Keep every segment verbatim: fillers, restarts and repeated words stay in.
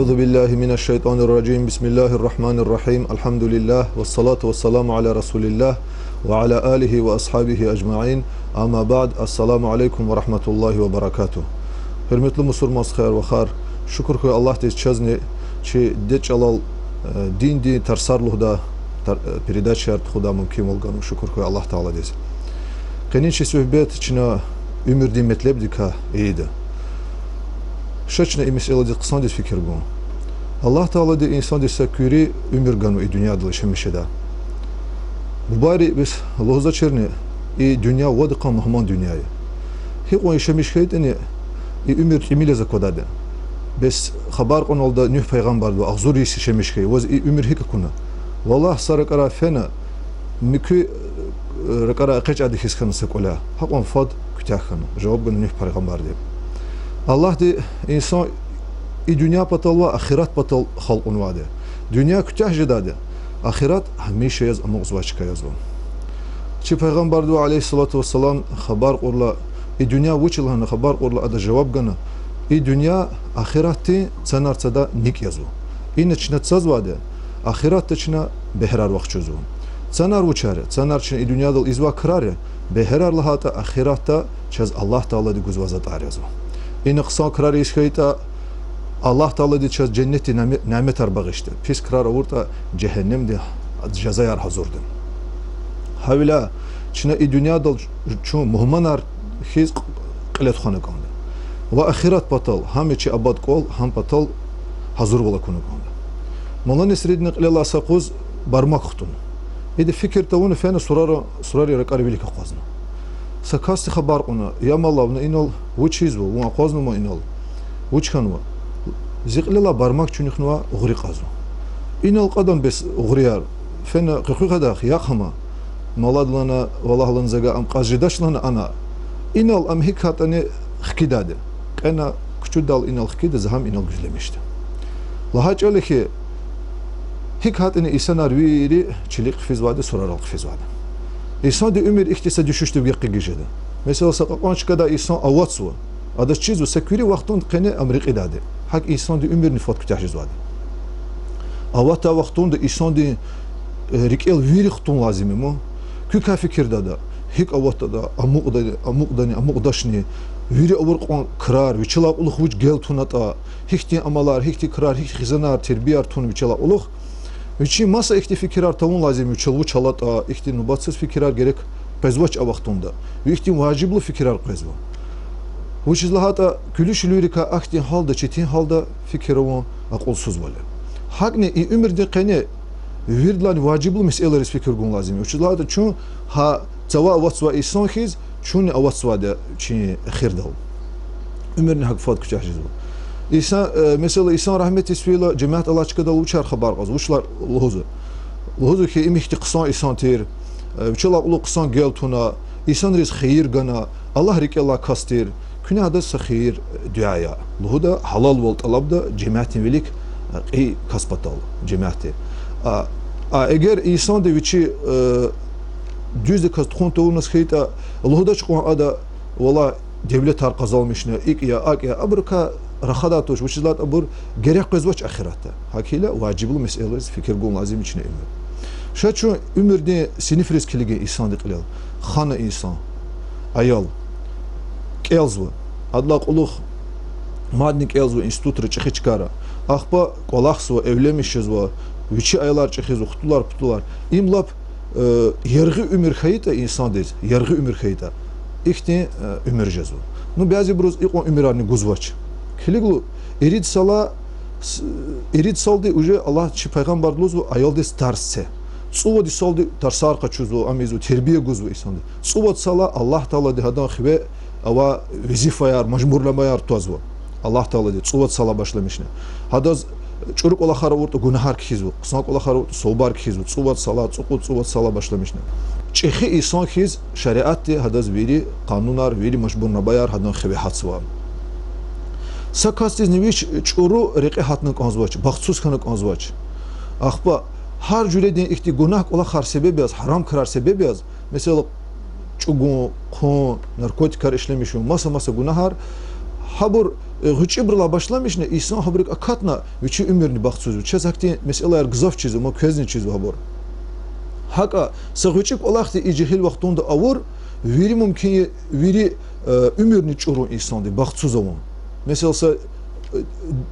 أعوذ بالله من الشيطان الرجيم. بسم الله الرحمن الرحيم. الحمد لله والصلاة والسلام على رسول الله وعلى آله وأصحابه أجمعين. أما بعد. السلام عليكم ورحمة الله وبركاته. Гьуьрметлу мусурман стхаяр, вахар, шукур хьуй Аллагьдиз, чазни чи дидед чӀалал, э, диндин тарсар лугьудай тар-, э, передачаяр тухудай мумкинвал ганва. Шукур хьуй Аллагь Тааладиз. Къенин чи суьгьбет чна уьмуьрдин метлебдикай ийида. Ша чна и месэладиз хъсандиз фикир гун. Аллагь Таалади инсандиз са куьруь уьмуьр ганва и дуьньядал яшамиш жедай. Бубайри бес лугьузвачирни, и дуьнья вад йикъан мугьман дуьнья я. Гьикьван яшамиш хьайитӀани, и уьмуьр тӀимил яз аквадайди. Бес хабар кьуналда Нуьгь пайгъамбардивай, агъзур йис яшамиш хьайи, ваз и уьмуьр гьикӀ акуна? Валлагь, са ракӀарай фена, муькуь, э, ракӀарай экъечӀайди хьиз хьана са кӀваляй. Гьакьван фад куьтягь хьана, жаваб гана Нуьгь пайгъамбарди. Аллагьди инсан и дуьнья патал ва ахират патал халкьнавайди. Дуьнья куьтягь жедайди, ахират гьамиша яз амукьзавай чка язва. Чи пайгъамбардивай, عليه الصلاة والسلام, хабар кьурла, и дуьнья вуч я лагьана хабар кьурла, ада жаваб гана: и дуьнья ахиратдин цанар цадай ник язва. Ина чна цазвайди, ахиратда чна бегьерар вахчузва. Цанар вучар я? Цанар чна и дуьньядал ийизвай крар я, бегьерар лагьайтӀа, ахиратда чаз Аллагь Таалади гузвай затӀар язва. Ина хъсан крар ийиз хьайитӀа, Аллагь Таалади чаз женнетдин няме-, няметар багъишда, пис крар авуртӀа, жегьеннемдин жазаяр гьазурда. Гьавиляй чна и дуьньядал чун мугьманар хьиз кьиле тухвана кӀанда. Ва ахират патал, гьам я чи абад кӀвал, гьам патал гьазурвал акуна кӀанда. Мулла Несрединан кьилелай са къуз бармак хтӀунва. Ида фикир тавуна фена сурара-, сурарин ракӀар вилик акъвазна. Са касди хабар кьуна: я малла, вуна инал вуч ийизва, вун акъвазнавай инал? Вуч хьанва? Зи кьилелай бармак чуьнуьхнавай гъуьре кьазва. Инал кьадан бес гъуьряр. Фена къекъуьгъ адахъ, яхъ ама. Малладилан, валлагьдилан, за гьа ам кьаз жедач лагьана ана. Инал ам гьикӀ хьайитӀани хкидайди. Кьена кучудал инал хкида, за гьам инал гуьзлемишда. Лагьай чӀал я хьи, гьикӀ хьайитӀани инсанар вири чилик хъфизвайди, сурарал хъфизвайди. Инсандин уьмуьр ихьтин са дуьшуьшдив гекъигиз жеда. Месела, са кьакьан чкада инсан аватзава. Адаз чизва са куьруь вахтунда къене ам рекьидайди. ГьакӀ инсандин уьмуьрни фад куьтягь жезвайди. Аватай вахтунда инсандин, э, рикӀел вири хтун лазим я ман. Куькай фикирда ада, гьикӀ аватда ада, амукьда-, амукьдани, амукьдачни, вири авур кьван крар, вичелай кьулухъ вуч гел тунатӀа, гьихьтин амалар, гьихьтин крар, гьихьтин хизанар, тербияр тун вичелай кьулухъ. Вичин маса ихьтин фикирар тавун лазим я, вичел вуч алатӀа, ихьтин нубатсуз фикирар герек къвезвач а вахтунда. Ви ихьтин важиблу фикирар къвезва. Вучиз лагьайтӀа куьлуь-шуьлуьвийрикай ахьтин гьалда, четин гьалда фикир авун акьулсузвал я. ГьакӀни и уьмуьрдин къене виридалайни важиблу месэлайриз фикир гун лазим я. Вучиз лагьайтӀа чун гьа цава аватзавай инсан хьиз, чунни аватзавайди я чи эхирдал. Уьмуьрни гьакӀ фад куьтягь жезва. Инсан, э, месела, инсан рагьметдиз фейила, жемят алай чкадал вучар хабар кьазва, вучар лугьузва. Лугьузва хьи, им ихьтин хъсан инсан тир, э, вичелай кьулухъ хъсан гел туна, инсанриз хийир гана, Аллагь рикӀелай кас тир, куьне гьадаз са хийир, э, дуьа ая. Лугьуда, гьалалвал тӀалабда, жемятдин вилик, э, кьий кас патал, жемятди. А, а эгер инсанди вичи, э, дуьздаказ тухун тавуназ хьайитӀа, лугьудач кьван ада, валлагь, девлетар къазанмишна, икӀ я, акӀ я, абурукай рахадай туш, вучиз лагьайтӀа абур герек къвезвач ахиратда. ГьакӀ хьайила важиблу месэлайриз фикир гун лазим я чна уьмуьр. Ша чун уьмуьрдин синифриз килигин инсандин кьилел. Хана инсан, аял, кӀелзава. Адалай кьулухъ мадни кӀелзава институтра, чӀехи чкайра. Ахпа кӀвалахзава, эвленмиш жезва, вичи аялар чӀехизва, хтулар-путулар. Им лап, э, яргъи уьмуьр хьайитӀа инсандиз, яргъи уьмуьр хьайитӀа, ихьтин, э, уьмуьр жезва. Ну, бязибуруз икьван уьмуьрарни гузвач. Килигла, ирид сала, с-, ирид салди уже Аллагь чи пайгъамбарди лугьузва аялдиз тарс це. ЦӀувад йисалди тарсар къачузва, ам ийизва, тербия гузва инсандиз. ЦӀувад сала Аллагь Таалади гьадан хиве авай везифаяр, мажбурнамаяр твазва. Аллагь Таалади цӀувад сала башламишна. Гьадаз чӀуру кӀвалахар авуртӀа гунагьар кхьизва, хъсан кӀвалахар авуртӀа савабар кхьизва, цӀувад сала, цӀукьуд-цӀувад сала башламишна. ЧӀехи инсан хьиз шариатди гьадаз вири къанунар, вири мажбурнамаяр гьадан хиве гьатзава. Са касдизни вич чӀуру рекье гьатна кӀанзавач, бахтсуз хьана кӀанзавач. Ахпа гьар жуьредин ихьтин гунагь кӀвалахар себеб яз, гьарам крар себеб яз, месела, чӀугун, хъун, наркотикар ишлемишун, маса-маса гунагьар, Гьабур, э, гъвечӀибурулай башламишна, инсан гьабурук акатна, вичин уьмуьрни бахтсуз я. Чаз гьахьтин месэлаяр гзаф чизва, ман квезни чизва гьабур. ГьакӀа са гъвечӀи кӀвалахди и жегьил вахтунда авур, вири мумкин я, вири, э, уьмуьрни чӀурун инсанди, бахтсуз авун. Месела, са, э,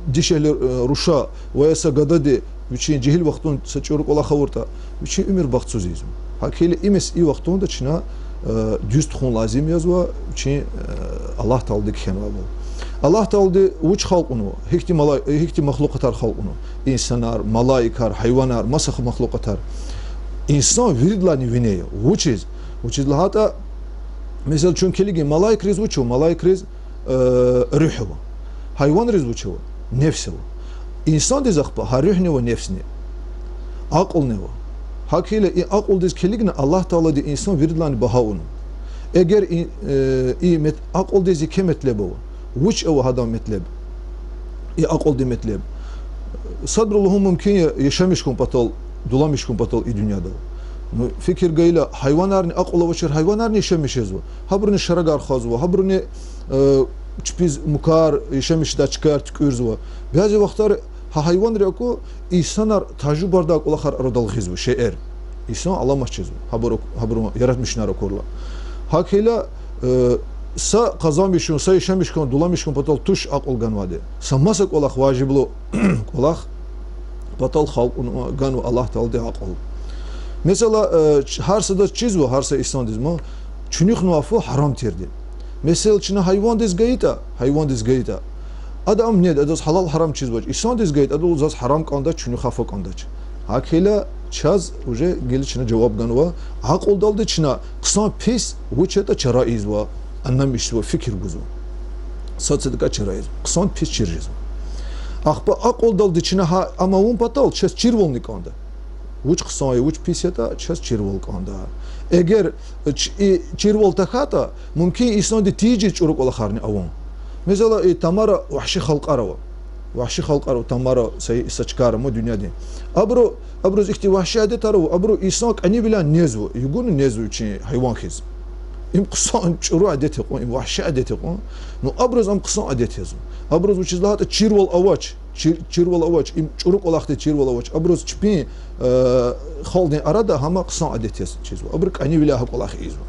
дишегьли, э, руша ва я са гадади вичин жегьил вахтунда са чӀуру кӀвалах авуртӀа, вичин уьмуьр бахтсуз ийизва. ГьакӀ хьайила, и мес-, и вахтунда чна, э, дуьз тухун лазим язва, вичин, э, Аллагь Таалади кхьенвайвал. Аллагь Таалади вуч халкьнава, гьихьтин малай-, гьихьтин махлукьатар халкьнава: инсанар, малаикар, гьайванар, маса махлукьатар. Инсан виридалайни вине я. Вучиз? Вучиз лагьайтӀа, месела, чун килигин, малаикриз вуч ава? Малаикриз, э, руьгь ава. Гьайванриз вуч ава? Нефс ава. Инсандиз ахпа гьа руьгьни ава, нефсни, акьулни ава. ГьакӀ хьайила, и акьулдиз килигна Аллагь Таалади инсан виридалайни багьа авунва. Эгер и, э, и мет-, акьулдиз еке метлеб ава, вуч ава гьадан метлеб? И акьулдин метлеб. Садра лугьун мумкин я яшамиш хьун патал, дуламиш хьун патал и дуьньядал. Ну, фикир гайила, гьайванарни, акьул авачир гьайванарни яшамиш жезва. Гьабуруни шарагар хазва, гьабуруни, э, чпиз мукар, яшамиш жедай чкаяр туькӀуьрзава. Бязи вахтара гьа гьайванри аку, инсанар тажубардай кӀвалахар арадал гъизва, шейэр. Инсан аламат жезва, гьабур-, гьабурун яратмишунар акурла. ГьакӀ хьайила, э, са къазанмишун, са яшамиш хьун, дуламиш хьун патал туш акьул ганвайди. Са маса кӀвалах, важиблу кӀвалах патал халкь ганва Аллагь Таалади акьул. Месела, э, ч-, гьар садаз чизва, гьар са инсандиз, ма, чуьнуьхнавай фу гьарам тирди. Месела, чна гьайвандиз гайитӀа, гьайвандиз гайитӀа, ада ам неда, адаз гьалал-гьарам чизвач. Инсандиз гайитӀа, адал заз гьарам кӀандач, чуьнуьхай фу кӀандач. ГьакӀ хьайила, чаз уже гила чна жаваб ганва, акьулдалди чна хъсан-пис вуч ятӀа чара ийизва, аннамишзава, фикир гузва. Сад-садакай чара ийизва, хъсан-пис чир жезва. Ахпа акьулдалди чна гьа ам авун патал чаз чирвални кӀанда. Вуч хъсан я, вуч пис ятӀа чаз чирвал кӀанда. Эгер ч-, и чирвал тахьайтӀа, мумкин я инсанди тийижиз чӀуру кӀвалахарни авун. Месела, и тамара вагьши халкьар ава. Вагьши халкьар ава, тамара, са, са чкайра ма дуьньядин. Абуру, абуруз ихьтин вагьши адетар ава, абуру инсан кӀанивиляй незва, югъуна незва вичин гьайван хьиз. Им хъсан, чӀуру адет я кьван, им вагьши адет я кьван. Ну, абуруз ам хъсан адет язва. Абуруз вучиз лагьайтӀа чирвал авач, чир-, чирвал авач, им чӀуру кӀвалахдиз чирвал авач. Абуруз чпин, э, халкьдин арада гьам хъсан адет яз чизва. Абуру кӀанивиляй гьа кӀвалах ийизва.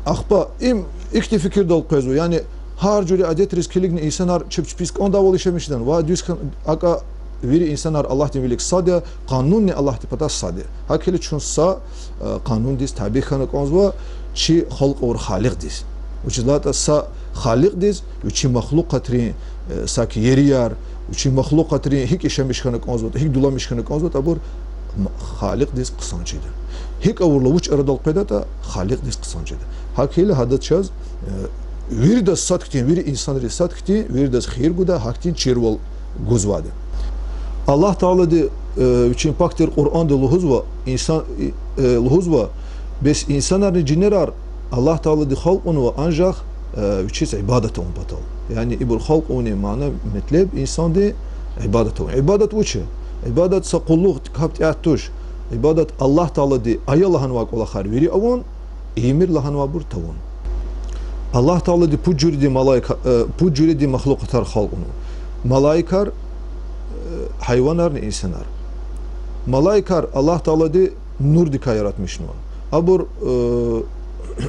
Ахпа им ихьтин фикирдал къвезва, яни гьар жуьре адетриз килигна инсанар чеб чпиз кӀандайвал яшамиш жедан, ва дуьз хьан-, акӀа вири инсанар Аллагьдин вилик сад я, къанунни Аллагьдин патай сад я. ГьакӀ хьайила чун са, э, къанундиз табий хьана кӀанзава, чи халкь авур Халикьдиз. Вучиз лагьайтӀа са Халикьдиз вичин махлукьатрин, э, саки ерияр, вичин махлукьатрин гьикӀ яшамиш хьана кӀанзаватӀа, гьикӀ дуламиш хьана кӀанзаватӀа, абур м-, Халикьдиз хъсан чида. ГьикӀ авурла, вуч арадал къведатӀа, Халикьдиз хъсан чида. ГьакӀ хьайила гьада чаз, э, виридаз сад хьтин, вири инсанриз сад хьтин, виридаз хийир гудай гьахьтин чирвал гузвайди. Аллагь Таалади, э, вичин пак тир Къуръанда лугьузва, инсан, э, лугьузва, бес инсанарни жинерар Аллагь Таалади халкьнава анжах, э, вичиз ибадат авун патал. Яни ибур халкь авунин мана, метлеб инсанди ибадат авун. Ибадат вуч я? Ибадат са къуллугъ, капӀ тӀеяд туш. Ибадат Аллагь Таалади ая лагьанвай кӀвалахар вири авун, ийимир лагьанвайбур тавун. Аллагь Таалади пуд жуьредин малаика, э, пуд жуьредин махлукьатар халкьнава. Малаикар, э, гьайванарни инсанар. Малаикар Аллагь Таалади нурдикай яратмишнава. Абур, э,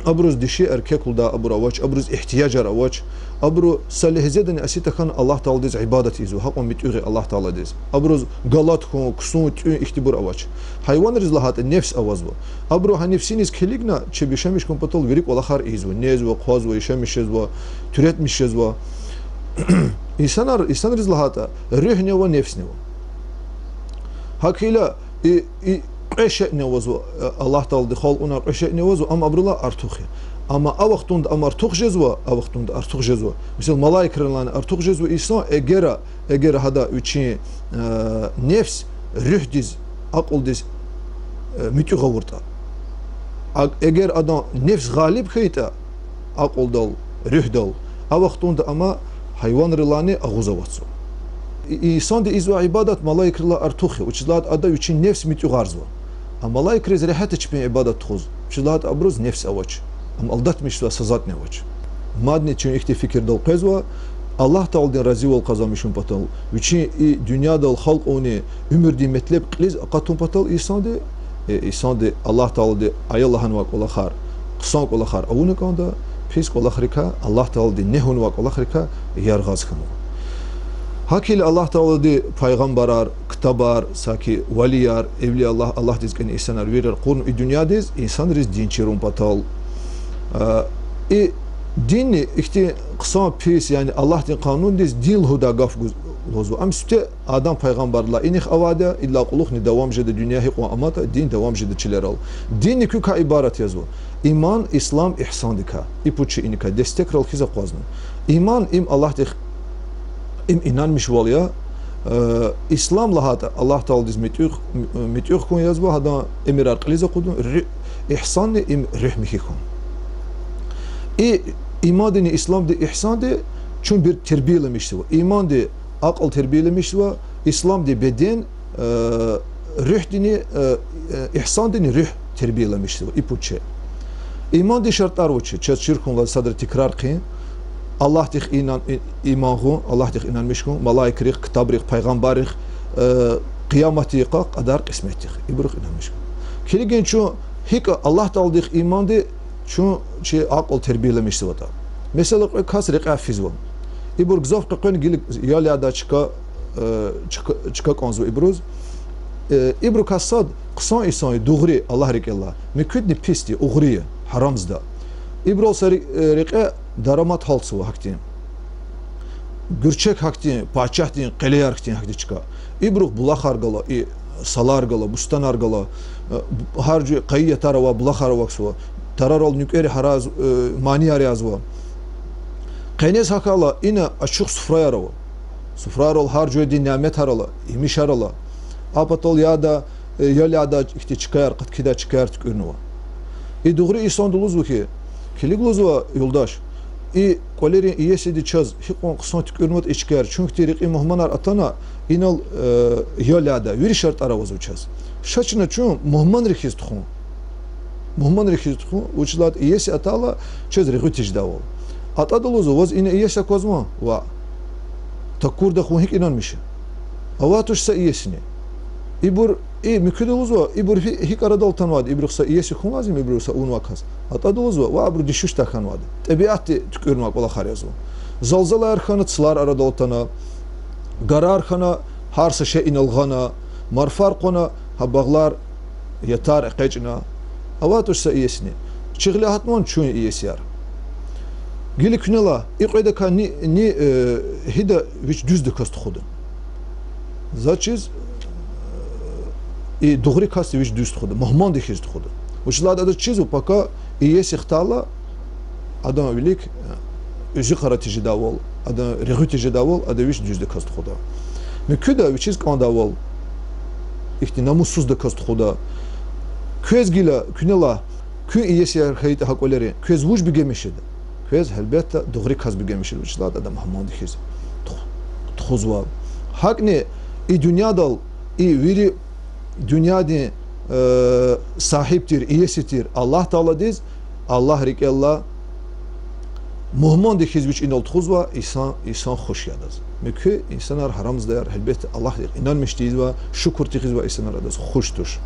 абуруз диши, эркек лугьудай абур авач, абуруз игьтияжар авач, абуру са легьзедани эси тахьана Аллагь Тааладиз ибадат ийизва, гьакьван муьтӀуьгъ я Аллагь Тааладиз. Абуруз галат хьун, ксун, тӀуьн, ихьтинбур авач. Гьайванриз лагьайтӀа нефс авазва. Абуру гьа нефсиниз килигна, чеб яшамиш хьун патал вири кӀвалахар ийизва, незва, хъвазва, яшамиш жезва, туьретмиш жезва. Инсанар, инсанриз лагьайтӀа, руьгьни ава, нефсни ава. ГьакӀ хьайила и, и кьве шейни авазва, э, Аллагь Таалади халкьунар кьве шейни авазва, ам абурулай артух я. Амма а вахтунда ам артух жезва, а вахтунда артух жезва. Мисал, малаикрилайни артух жезва инсан, эгер, эгер гьада вичин, э, нефс руьгьдиз, акьулдиз, э, муьтӀуьгъ авуртӀа. А-, эгер адан нефс гъалиб хьайитӀа акьулдал, руьгьдал, а вахтунда ам гьайванрилайни агъуз аватзава. И-, инсанди ийизвай ибадат малаикрилай артух я, вучиз лагьайтӀа ада вичин нефс муьтӀуьгъарзава. А малаикриз регьят я чпин ибадат тухуз, вучиз лагьайтӀа абуруз нефс авач, ам алдатмишзавай са затӀни авач. Мадни чун ихьтин фикирдал къвезва, Аллагь Тааладин разивал къазанмишун патал, вичин и дуьньядал халкь авунин уьмуьрдин метлеб кьилиз акъатун патал инсанди, э, инсанди Аллагь Таалади ая лагьанвай кӀвалахар, хъсан кӀвалахар авуна кӀанда, пис кӀвалахрикай, Аллагь Таалади негь авунвай кӀвалахрикай яргъаз хьанва. ГьакӀ хьайила Аллагь Таалади пайгъамбарар, ктабар, саки валияр, эвлияй Аллагь, Аллагьдиз кӀани инсанар вирер кьурна и дуьньядиз инсанриз дин чирун патал. А, и динни ихьтин хъсан-пис, яни Аллагьдин къанундиз дин лугьудай гаф гуз-, лугьузва. Ам сифте Адам пайгъамбардилай инихъ авайди я, идалай кьулухъни давам жеда, дуьнья гьикьван аматӀа, дин давам жеда чилерал. Динни куькай ибарат язва: иман, ислам, игьсандикай. И пуд шейиникай дестекрал хьиз акъвазна. Иман— им Аллагьдихъ, им инанмишвал я, э, ислам лагьайтӀа Аллагь Тааладиз муьтӀуьгъ, муьтӀуьгъ хьун язва, гьадан эмирар кьилиз акъудун, ру-, игьсанни— им руьгь михьи хьун. И имандини, исламди, игьсанди чун бир тербияламишзава. Иманди акьул тербияламишзава, исламди беден, э, руьгьдини, э, э, игьсандини руьгь тербияламишзава, и пуд шей. Имандин шартӀар вуч я? Чаз чир хьунлай садра тикрар хъийин: Аллагьдихъ инан-, и-, иман гъун, Аллагьдихъ инанмиш хьун, малаикрихъ, ктабрихъ, пайгъамбаррихъ, э, къияматдин йикъахъ, кьадар-кьисметдихъ, ибурухъ инанмиш хьун. Килигин чун гьикӀ Аллагь Тааладихъ иманди чун чи акьул тербияламишзаватӀа. Месела, кьве кас рекьяй физва. Ибур гзаф къекъвена гила ял ядай чка, э, чка, чка кӀанзава ибуруз. Э, ибурукай сад хъсан инсан я, дугъри, Аллагь рикӀелай, муькуьдни пис я, угъри я, гьарамзада. Ибурал са ре-, э, рекье дарамат гьалтзава гьахьтин. Гуьрчег гьахьтин, пачагьдин къелеяр хьтин гьахьтин чка. Ибурухъ булахар гала, и салар гала, бустанар гала, э, гьар жуьре къайи ятар авай булахар авахьзава, тарарал нуькӀвери гьараз-, э, манияр язва. Къенез гьахьайла, ина ачух суфраяр ава. Суфрайрал гьар жуьредин няметар ала, емишар ала. А патал яда, э, ял ядай ихьтин чкаяр, къаткидай чкаяр туькӀуьрнава. И дугъри инсанди лугьузва хьи, килиг, лугьузва, юлдаш, и кӀвалерин иесиди чаз гьикьван хъсан туькӀуьрнаватӀа и чкаяр, чун хьтин рекьин мугьманар атана, инал, э, ял ядай, вири шартӀар авазва чаз. Ша чна чун мугьманри хьиз тухун. Мугьманри хьиз тухун, вучиз лагьайтӀа иеси атайла, чаз регъуь тежедайвал. АтӀада лугьузва: ваз ина иеси аквазвани? Ваъ. Такурдахъ вун гьикӀ инанмиша? Авай туш са иесини. Ибур, и муькуьда лугьузва, ибур гьи-, гьикӀ арадал атанвайди, ибурухъ са иеси хьун лазим, ибур са авунвай кас. АтӀада лугьузва, ваъ, абуру дуьшуьш тахьанвайди. ТӀебиатди туькӀуьрнавай кӀвалахар язва. Залзалаяр хьана, цлар арадал атана, гарар хьана, гьар са шей инал гъана, марфар къвана, гьа багълар, ятар экъечӀна. Авай туш са иесини. Чи гъиле гьатнавани чун иесияр? Гила куьнелай, и кьведакай ни, ни, э, гьида вич дуьздаказ тухуда? Заз чиз, э, и дугъри касди вич дуьз тухуда, мугьманди хьиз тухуда. Вучиз лагьайтӀа адаз чизва, пака иеси хтайла, адан вилик, э, уьзуькъара тежедайвал, адан регъуь тежедайвал, ада вич дуьздаказ тухуда. Муькуьда вичиз кӀандайвал, ихьтин намуссуздаказ тухуда. Квез гила куьнелай, куьн иесияр хьайитӀа гьа кӀвалерин, квез вуж бегенмиш жеда? Квез, гьелбетда, дугъри кас бегенмиш жеда, вучиз лагьайтӀа ада мугьманди хьиз тух-, тухузва. ГьакӀни и дуьньядал, и вири дуьньядин, э, сагьиб тир, иеси тир Аллагь Тааладиз, Аллагь рикӀелай, мугьманди хьиз вич инал тухузва, инсан, инсан хуш я адаз. Муькуь инсанар, гьарамзадаяр, гьелбетда, Аллагьдихъ инанмиш тийизвай, шукур тийизвай инсанар адаз хуш туш.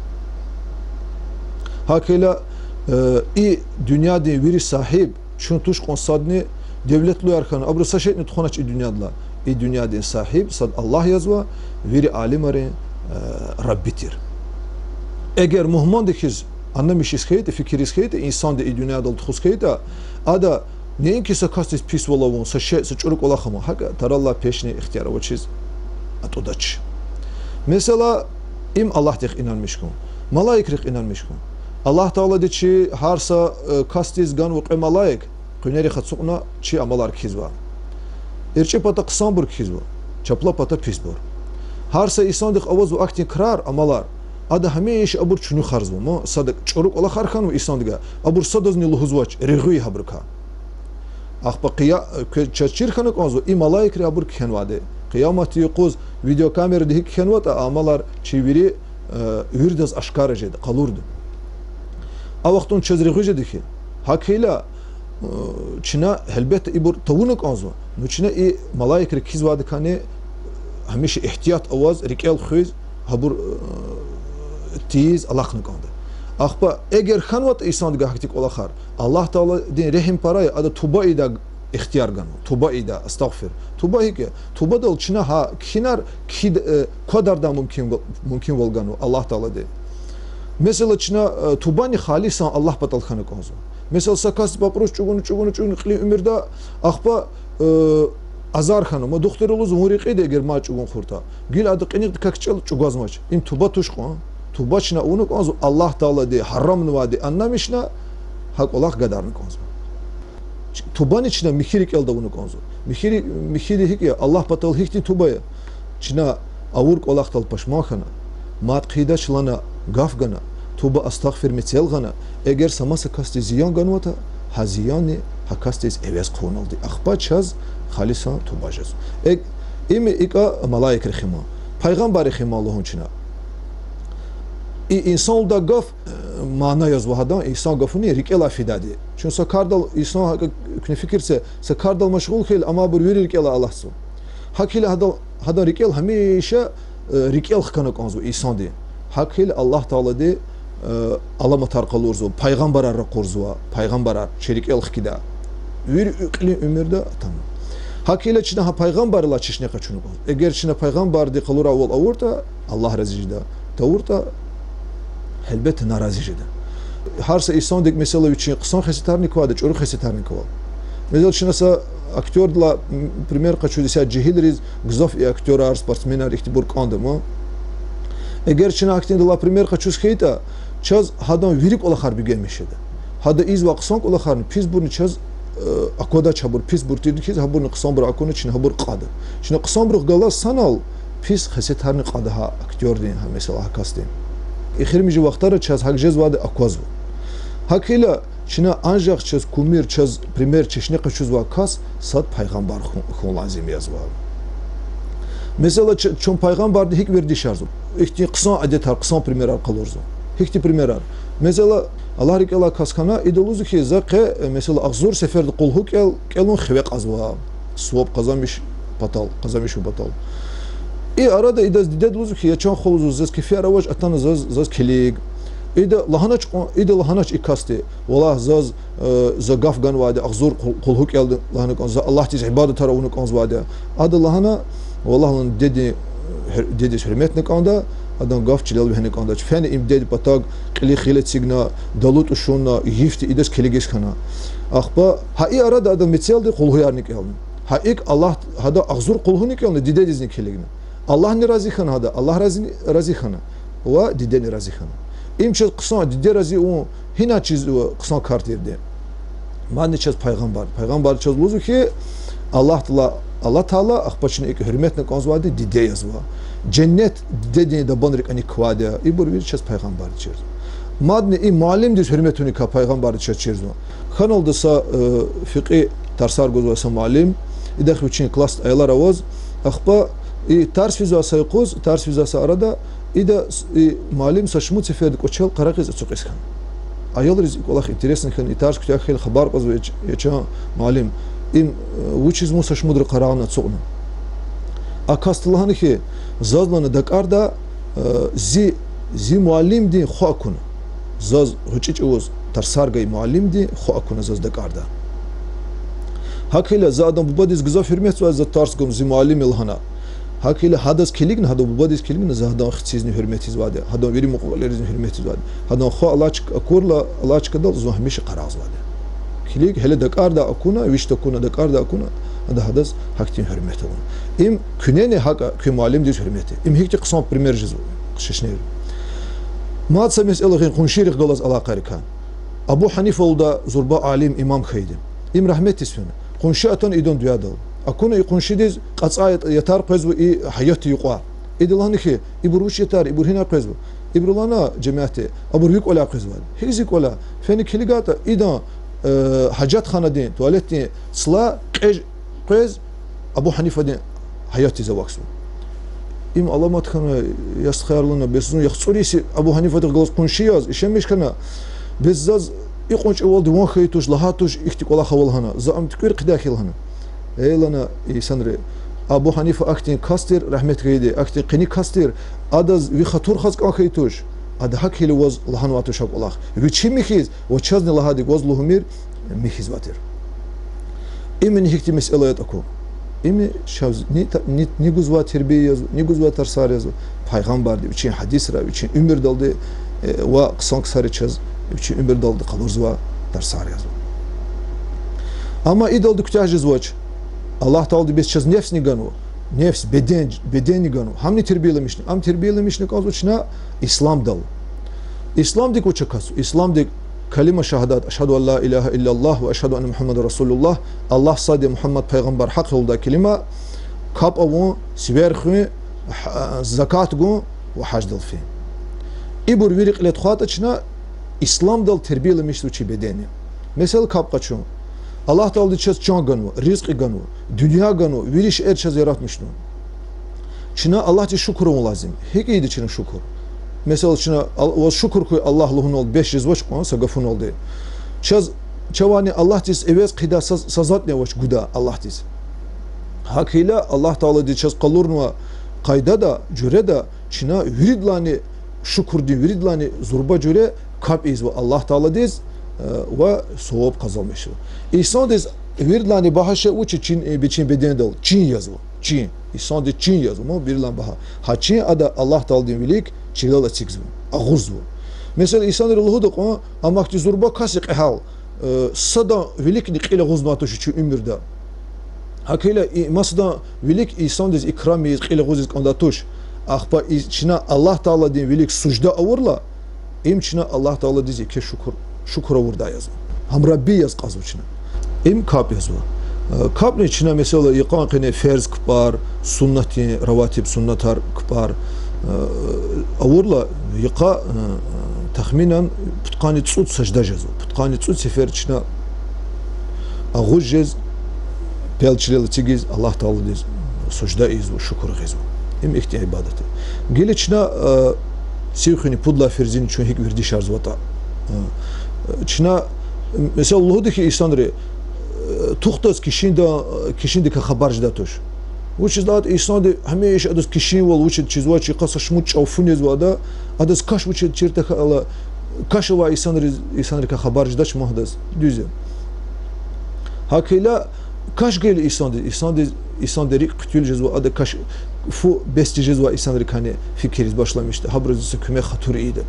ГьакӀ хьайила, э, и дуьньядин вири сагьиб чун туш кьван садни девлетлуяр хьана, абуру са шейни тухванач и дуьньядилай. И дуьньядин сагьиб сад Аллагь язва, вири алимрин, э, Рабби тир. Эгер мугьманди хьиз анамишиз хьайитӀа, фикириз хьайитӀа, инсанди и дуьньядал тухуз хьайитӀа, ада неинки са касдиз писвал авун, са шей, са чӀуру кӀвалах авун, гьакӀ тараллай пешни ихтияр авачиз атӀудач. Месела, им Аллагьдихъ инанмиш хьун, малаикрихъ инанмиш хьун. Аллагь Таалади чи гьар са, э, касдиз ганва кьве малаик, къуьнерихъ ацукьна чи амалар кхьизва. ЭрчӀи пата хъсанбур кхьизва, чапла пата писбур. Гьар са инсандихъ авазва ахьтин крар, амалар. Ада гьамиша абур чуьнуьхарзава, ма садак чӀуру кӀвалахар хьанва инсандивай, абур садазни лугьузвач, регъуь я гьабурукай. Ахпа къия-, квез чаз чир хьана кӀанзава, и малаикри абур кхьенвайди. Къияматдин юкъуз видеокамеради гьикӀ кхьенватӀа, а амалар чи вири, э, виридаз ашкара жеда, къалурда. А вахтунда чаз регъуь жеда хьи. ГьакӀ хьайила, Чна, гьелбетда, ибур тавуна кӀанзава. Ну, чна и малаикри кхьизвайдакайни гьамиша игьтият аваз, рикӀел хуьз, гьабур, э, тийиз алахъна кӀанда. Ахпа эгер хьанватӀа инсандикай гьахьтин кӀвалахар, Аллагь Тааладин регьим пара я, ада туба ийидай ихтияр ганва. Туба ийидай, астагъфир. Туба гьикӀ я? Тубадал чна гьа кхьинар кхьид-, э, квадардай мумкин, мумкинвал ганва Аллагь Таалади. Месела, чна, э, тубани халисан Аллагь патал хьана кӀанзава. Месела, са касди папӀрус чӀугуна, чӀугуна, чӀугуна кьилин уьмуьрда, ахпа, э, азар хьана. Ма духтур лугьузва: вун рекьида эгер мад чӀугун хуртӀа, гила ада кьиникьдикай кичӀела чӀугвазмач. Им туба туш кьван. Туба чна авуна кӀанзава Аллагь Таалади гьарамнавайди аннамишна, гьа кӀвалах гадарна кӀанзава. Ч-, тубани чна михьи рикӀелди авуна кӀанзава. Михьи ри-, михьиди гьикӀ я, Аллагь патал гьихьтин туба я? Чна авур кӀвалахдал пашман хьана, мад хъийидач лагьана гаф гана, туба, астагъфир мецел гъана, эгер са маса касдиз зиян ганватӀа, гьа зиянни гьа касдиз эвез хъувуналди, ахпа чаз халисан туба жезва. Э, им икӀа малаикрихъ иман. Пайгъамбаррихъ иман лугьун чна. И инсан лугьудай гаф, э, мана язва гьадан, инсан гафуни рикӀелай фидайди. Чун са кардал, инсан гьакӀ куьне фикир це, са кардал машгъул хьайила, амайбур вири рикӀелай алатзава. ГьакӀ хьайила гьадан, гьадан рикӀел гьамиша, э, рикӀел хкана кӀанзава инсандин. ГьакӀ хьайила Аллагь Таалади, э, аламатар къалурзава, пайгъамбарар ракъурзава, пайгъамбарар чи рикӀел хкида. Вири кьилин уьмуьрда атана. ГьакӀ хьайила чна гьа пайгъамбаррилай чешне къачуна кӀанзава. Эгер чна пайгъамбарди къалурайвал авуртӀа, Аллагь рази жеда. ТавуртӀа, гьелбетда, нарази жеда. Гьар са инсандик, месела, вичин хъсан хесетарни квайди, чӀуру хесетарни квай. Месела, чна са актёрдилай, м, пример къачуз, исятда жегьилриз гзаф и актёрар, спортсменар ихьтинбур кӀанда ман. Эгер чна гьахьтиндилай пример къачуз хьайитӀа, чаз гьадан вири кӀвалахар бегенмиш жеда. Гьада ийизвай хъсан кӀвалахарни, писбурни чаз, э, аквадач гьабур, писбур тирди хьиз, гьабурни хъсанбур акуна, чна гьабур кьада. Чна хъсанбурухъ галаз санал пис хесетарни кьада гьа актёрдин, гьа, месела, гьа касдин. Эхиримжи вахтара чаз гьакӀ жезвайди аквазва. ГьакӀ хьайила чна анжах чаз кумир, чаз пример, чешне къачузвай кас сад пайгъамбар хьун, хьун лазим язва. Месела, ч-, чун пайгъамбарди гьикӀ вердишарзава? Ихьтин хъсан адетар, хъсан примерар къалурзава. Гьихьтин примерар? Месела, Аллагь рикӀелай кас хьана, ида лугьузва хьи, за къе, э, месела, агъзур сеферда къулгьу кӀел-, кӀелун хиве кьазва. Суваб къазанмиш патал, къазанмишун патал. И арада идаз дидеди лугьузва хьи, я чан хва, лугьузва, заз кефияр авач, атана заз, заз килиг. Ида лагьанач кьван, ида лагьанач и касди: валлагь, заз, э, за гаф ганвайди, агъзур къул-, къулгьу кӀелда лагьана кӀан, за Аллагьдиз ибадатар авуна кӀанзавайди. Ада лагьана: валлагь, лагьана, дидедин, э, дидедиз гьуьрметна кӀанда, адан гаф чилел вегьена кӀандач. Фена им дидедин патав кьилихъ гъил эцигна, далу тӀушунна, йифди идаз килигиз хьана. Ахпа гьа и арада ада мецелди къулгьуярни кӀелна. Гьа икӀ Аллагь, гьада агъзур къулгьуни кӀелна, дидедизни килигна. Аллагьни рази хьана гьада, Аллагь рази, рази хьана. Ва дидени рази хьана. Им чаз хъсан, диде рази авун гьина чизва хъсан кар тирди. Мадни чаз пайгъамбар. Пайгъамбар чаз лугьузва хьи, Аллагь Таала, Аллагь Таала, ахпа чна икӀ гьуьрметна кӀанзавайди диде язва. Женнет дидедин дабанрикӀ кӀаник квайди я. Ибур вири чаз пайгъамбарди чирзава. Мадни и муаллимдиз гьуьрмет авуникай пайгъамбарди чаз чирзава. Хьаналда са, э, фикьи тарсар гузвай са муаллим, идахъ вичин классда аялар аваз, ахпа и тарс физвай са юкъуз, тарс физвай са арада, ида с-, и муаллим са шумуд сеферда кӀвачел къарагъиз ацукьиз хьана. Аялриз и кӀвалах интересно хьана, и тарс куьтягь хьайила хабар кьазва: я ч-, я чан муаллим, им, э, вучиз вун са шумудра къарагъна ацукьна? А касди лагьана хьи, заз, лагьана, дакӀарда, э, зи, зи муаллимдин хва акуна. Заз гъвечӀи чӀавуз тарсар гайи муаллимдин хва акуна заз дакӀарда. ГьакӀ хьайила за адан бубадиз гзаф гьуьрметзавай, за тарс гун зи муаллим я лагьана. ГьакӀ хьайила гьадаз килигна, гьадан бубадиз килигна, за гьадан хцизни гьуьрметзавайди, гьадан вири мукьва-кьилийризни гьуьрметзавайди. Гьадан хва алай чка акурла, алай чкадал зун гьамиша къарагъзавайди. Килиг, гьеле дакӀарда акуна, вич такуна дакӀарда акуна, ада гьадаз гьахьтин гьуьрмет авуна. Им куьнени гьакӀа куь муаллимдиз гьуьрмет я. Им гьихьтин хъсан пример жезва, чешнер. Мад са месэла гъин къуншийрихъ галаз алакъайрикай. Абу Гьанифа лугьудай зурба алим, имам хьайиди. Им рагьметдиз фена. Къунши атана идан дуьадал. Акуна и къуншидиз кьацӀай ят-, ятар къвезва и гьаятдин юкьва. Ида лагьана хьи, ибур вуч ятар, ибур гьинай къвезва? Ибуру лагьана жемятди, абур ви кӀваляй къвезвайди. Гьи зи кӀваляй? Фена килигайтӀа, идан, э, гьажатханадин, туалетдин цлай кьеж къвез Абу Гьанифадин гьаятдиз авахьзава. Им аламат хьана, я стхаяр, лагьана, бес зун яхцӀур йис я Абу Гьанифадихъ галаз къунши яз, ишемиш хьана, бес заз икьван чӀавалди ван хьайи туш, лагьай туш, ихьтин кӀвалах ава лагьана, за ам туькӀуьр хъийидай хьи лагьана. Э, лагьана инсанри, Абу Гьанифа ахьтин кас тир, рагьмет гайиди, ахьтин къени кас тир, адаз ви хатур хаз кӀан хьайи туш, ада гьакӀ хьайила ваз лагьанвай туш а кӀвалах. Вичи михьиз ва чазни лагьайди ваз лугьумир михьизвай тир. Имни гьихьтин месэла ятӀа аку. Им чаз ни та-, ни, ни гузвай тербия язва, ни гузвай тарсар язва, пайгъамбарди вичин гьадисра, вичин уьмуьрдалди, э, ва хъсан ксари чаз вичин уьмуьрдалди къалурзавай тарсар язва. Амма идалди куьтягь жезвач. Аллагь Таалади бес чаз нефсни ганва, нефс, беден, беденни ганва. Гьамни тербияламишна, ам тербияламишна кӀанзава чна исламдал. Исламдик вуч акатзава? Исламдик калима шагьадат, أشهد أن لا إله إلا الله وأشهد أن محمدا رسول الله, Аллагь сад я, Мугьаммад пайгъамбар гьахъ я лугьудай калима, капӀ авун, сивер хуьн, гь-, закат гун ва гьаждал фин. Ибур вири кьиле тухвайтӀа чна исламдал тербияламишзава чи беденни. Месела, капӀ къачун. Аллагь Таалади чаз чан ганва, ризкьи ганва, дуьнья ганва, вири шейэр чаз яратмишнава. Чна Аллагьдиз шукур авун лазим. ГьикӀ ийида чна шукур? Месела, чна ал-, ваз шукур хьуй, Аллагь, лугьуналди бес жезвач кьван са гафуналди. Чаз, чавайни Аллагьдиз эвез хъийидай са, са затӀни авач гуда Аллагьдиз. ГьакӀ хьайила Аллагь Таалади чаз къалурнавай къайдада, жуьреда, чна виридалайни шукурдин, виридалайни зурба жуьре капӀ ийизва Аллагь Тааладиз, э, ва саваб къазанмишзава. Инсандиз виридалайни багьа шей вуч я чин, э, вичин бедендал? Чин язва. Чин. Инсандиз чин язва, ма, виридалайни багьа. Гьа чин ада Аллагь Тааладин вилик чилел эцигзава, агъузва. Месела, инсанри лугьуда кьван, ам ахьтин зурба кас я кьегьал, э, садан виликни кьил агъузнавай туш вичин уьмуьрда. ГьакӀ хьайила и масадан вилик инсандиз икрам ийиз, кьил агъуз ийиз кӀандай туш. Ахпа и-, чна Аллагь Тааладин вилик сужда авурла, им чна Аллагь Тааладиз еке шукур, шукур авурдай язва. Гьам Рабби яз кьазва чна. Им капӀ язва. Э, капӀни чна, месела, йикъан къене ферз кпӀар, суннатдин, раватиб суннатар кпӀар, э, авурла, йикъа, э, тахминан пудкъанни цӀуд сажда жезва. Пудкъанни цӀуд сефер чна агъуз жез, пел чилел эцигиз, Аллагь Тааладиз сужда ийизва, шукур гъизва. Им ихьтин ибадат я. Гила чна, э, сив хуьни пуд лагьай ферзин чун гьикӀ вердишарзаватӀа, э, чна, месела, лугьуда хьи инсанри, э, тухтаз кишинда, кишиндикай хабар жедай туш. Вучиз лагьайтӀа инсанди гьамиша адаз кишинвал вуч ятӀа чизвач, йикъа са шумуд чӀав фу незва ада, адаз каш вуч ятӀа чир тахьайла, каш авай инсанриз, инсанрикай хабар жедач ман адаз. Дуьз я. ГьакӀ хьайила каш гайила инсандиз, инсандиз, инсандин рикӀ хъуьтуьл жезва, ада каш, фу бес тежезвай инсанрикайни фикир ийиз башламишда, гьабуруз са куьмек, хатур ийида.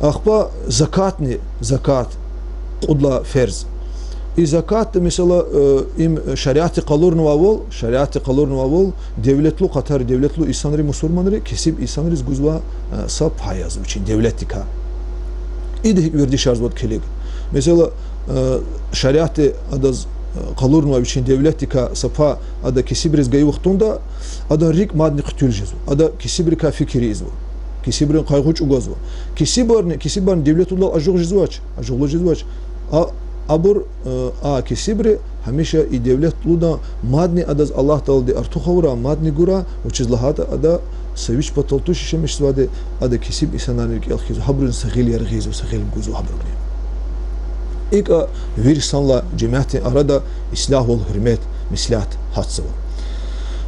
Ахпа закатни, закат, кьуд лагьай ферз. И закатда, месела, э, им шариатди къалурнавайвал, шариатди къалурнавайвал, девлетлу къатар, девлетлу инсанри, мусурманри кесиб инсанриз гузва, э, са пай язва вичин девлетдикай. Ида гьикӀ вердишарзаватӀа килиг. Месела, э, шариатди адаз, э, къалурнавай вичин девлетдикай са пай ада кесибриз гайи вахтунда, адан рикӀ мадни хъуьтуьл жезва. Ада кесибрикай фикир ийизва. Кесибрин къайгъу чӀугвазва. Кесибарни, кесибарни девлетлудал ажугъ жезвач, ажугълу жезвач. А, абур, э, а кесибри гьамиша и девлетлудан мадни адаз Аллагь Таалади артух авурай, мадни гурай, вучиз лагьайтӀа ада са вич патал туш яшамиш жезвайди, ада кесиб инсанарин рикӀел хкизва, гьабурузни са гъил яргъи ийизва, са гъил гузва гьабуругни. ИкӀа вири санлай жемятдин арада ислягьвал, гьуьрмет, меслят гьатзава.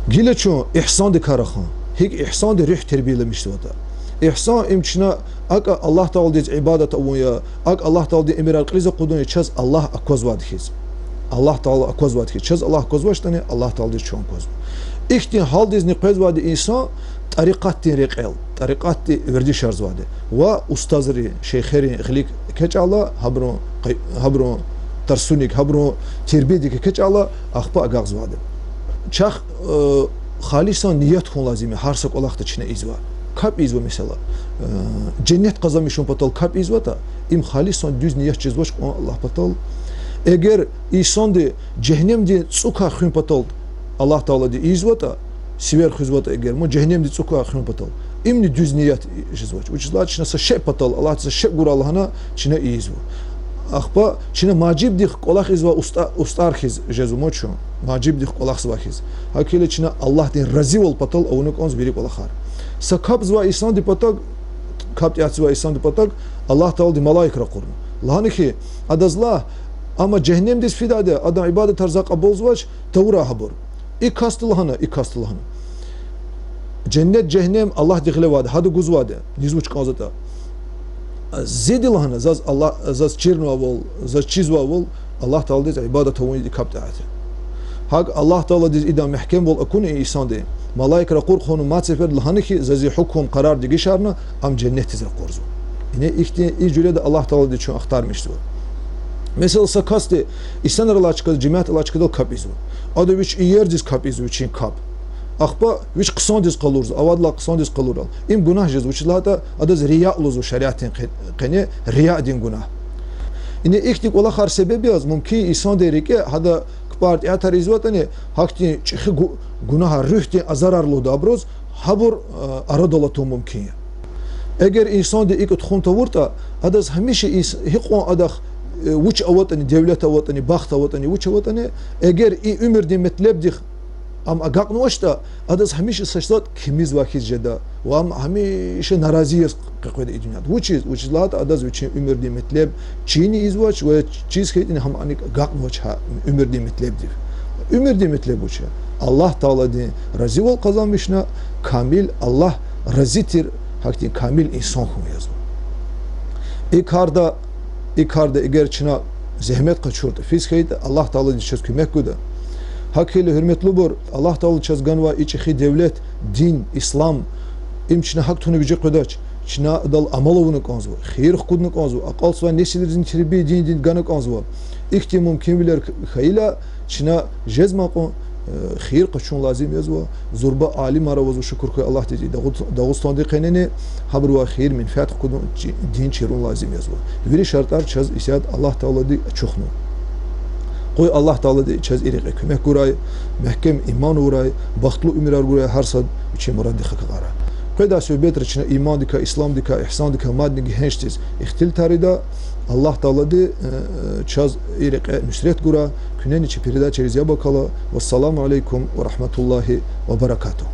Гила чун игьсандикай рахун. ГьикӀ игьсанди руьгь тербияламишзаватӀа. Игьсан им чна акӀ Аллагь Тааладиз ибадат авун я, акӀ Аллагь Тааладин эмирар кьилиз акъудун я, чаз Аллагь аквазвайди хьиз. Аллагь Таала аквазвайди хьиз. Чаз Аллагь аквазвачтӀани, Аллагь Тааладиз чун аквазва. Ихьтин гьалдизни къвезвайди инсан тӀарикъатдин рекьел, тӀарикъатди вердишарзавайди. Ва устазрин, шейхерин гъилик экечӀайла, гьабурун къай-, гьабурун тарсуник, гьабурун тербиядик экечӀайла, ахпа агакьзавайди. Чахъ, э, халисан ният хьун лазим я гьар са кӀвалахда чна ийизвай. КапӀ ийизва, месела, э, женнет къазанмишун патал капӀ ийизватӀа, им халисан дуьз ният жезвач кьван Аллагь патал. Эгер инсанди жегьеннемдин цӀукай хуьн патал Аллагь Таалади ийизватӀа, сивер хуьзватӀа эгер, ма, жегьеннемдин цӀукай хуьн патал, имни дуьз ният жезвач. Вучиз лагьайтӀа чна са шей патал, Аллагьди са шей гурай лагьана, чна ийизва. Ахпа чна мажибдихъ кӀвалах ийизвай уста-, устӀар хьиз жезва, ма, чун. Мажибдихъ кӀвалахзавай хьиз. ГьакӀ хьайила чна Аллагьдин разивал патал авуна кӀанзава вири кӀвалахар. Са капӀзавай инсандин патав, капӀ тӀезвай инсандин патав Аллагь Таалади малаик ракъурна. Лагьана хьи, адаз лагь, амма жегьеннемдиз фидайди я, адан ибадатар за кьабулзавач, тавурай гьабур. И касди лагьана, и касди лагьана: женнет, жегьеннем Аллагьди гъиле авайди я, гьада гузвайди я, низ вуч кӀанзаватӀа. Зи лагьана, заз Аллагь, заз чирнавайвал, заз чизвайвал, Аллагь Тааладиз ибадат авун и капӀ тӀех я. ГьакӀ Аллагь Тааладиз идан мягькемвал акуна и инсанди, малаик ракъур хъувуна мад сеферда лагьана хьи, заз и гьукум, къарар дегишарна, ам женнетдиз ракъурзава. Яни ихьтин, и жуьреда Аллагь Таалади чун ахтармишзава. Месела, са касди инсанар алай чкадал, жемят алай чкадал капӀ ийизва. Ада вич иердиз капӀ ийизва, вичин капӀ. Ахпа вич хъсандиз къалурзава, авайдалай хъсандиз къалурал. Им гунагь жезва, вучиз лагьайтӀа адаз рия лугьузва шариатдин къе-, къене, риядин гунагь. Яни ихьтин кӀвалахар себеб яз мумкин я инсандин рикӀе гьада кпӀар, тӀеатар ийизватӀани, гьахьтин чӀехи гу-, гунагьар, руьгьдин азарар лугьуда абуруз, гьабур, а, арадал атун мумкин я. Эгер инсанди икӀ тухун тавуртӀа, адаз гьамиша инс-, гьикьван адахъ, э, вуч аватӀани, девлет аватӀани, бахт аватӀани, вуч аватӀани, эгер и уьмуьрдин метлебдихъ ам агакьнавачтӀа, адаз гьамиша са затӀ кимизвай хьиз жеда ва ам гьамиша нарази яз къекъведа и дуьньяда. Вучиз? Вучиз лагьайтӀа адаз вичин уьмуьрдин метлеб чин ийизвач ва чиз хьайитӀани гьам аник агакьнавач гьа уьмуьрдин метлебдив. Уьмуьрдин метлеб вуч я? Аллагь Тааладин разивал къазанмишна, камил, Аллагь рази тир, гьахьтин камил инсан хьун язва. И карда, и карда эгер чна зегьмет къачуртӀа, физ хьайитӀа, Аллагь Таалади чаз куьмек гуда. ГьакӀ хьайила, гьуьрметлубур, Аллагь Таалади чаз ганвай и чӀехи девлет, дин, ислам, им чна гьакӀ туна виже къведач, чна адал амал авуна кӀанзава, хийир хкудна кӀанзава, акьалтзавай несилризни тербия диндин гана кӀанзава. Ихьтин мумкинвилер хьайила, чна жезмай кьван, э, хийир къачун лазим язва, зурба алимар авазва, шукур хьуй Аллагьдиз, и Дагъу-, Дагъустандин къенени, гьабурувай хийир-менфят хкудун чи-, дин чирун лазим язва. Вири шартӀар чаз исятда Аллагь Таалади ачухнава. Къуй Аллагь Таалади чаз и рекье куьмек гурай, мягькем иман авурай, бахтлу уьмуьрар гурай, гьар сад вичин мураддихъ агакьарай. Къведай суьгьбетра чна имандикай, исламдикай, игьсандикай мадни гегьеншдиз ихтилатар ийида. Аллагь Таалади, э, чаз и рекье нусрет гурай. Куьнени чи передачайриз яб акала. Вассаламу алейкум ва рагьматуллагьи ва баракатугь.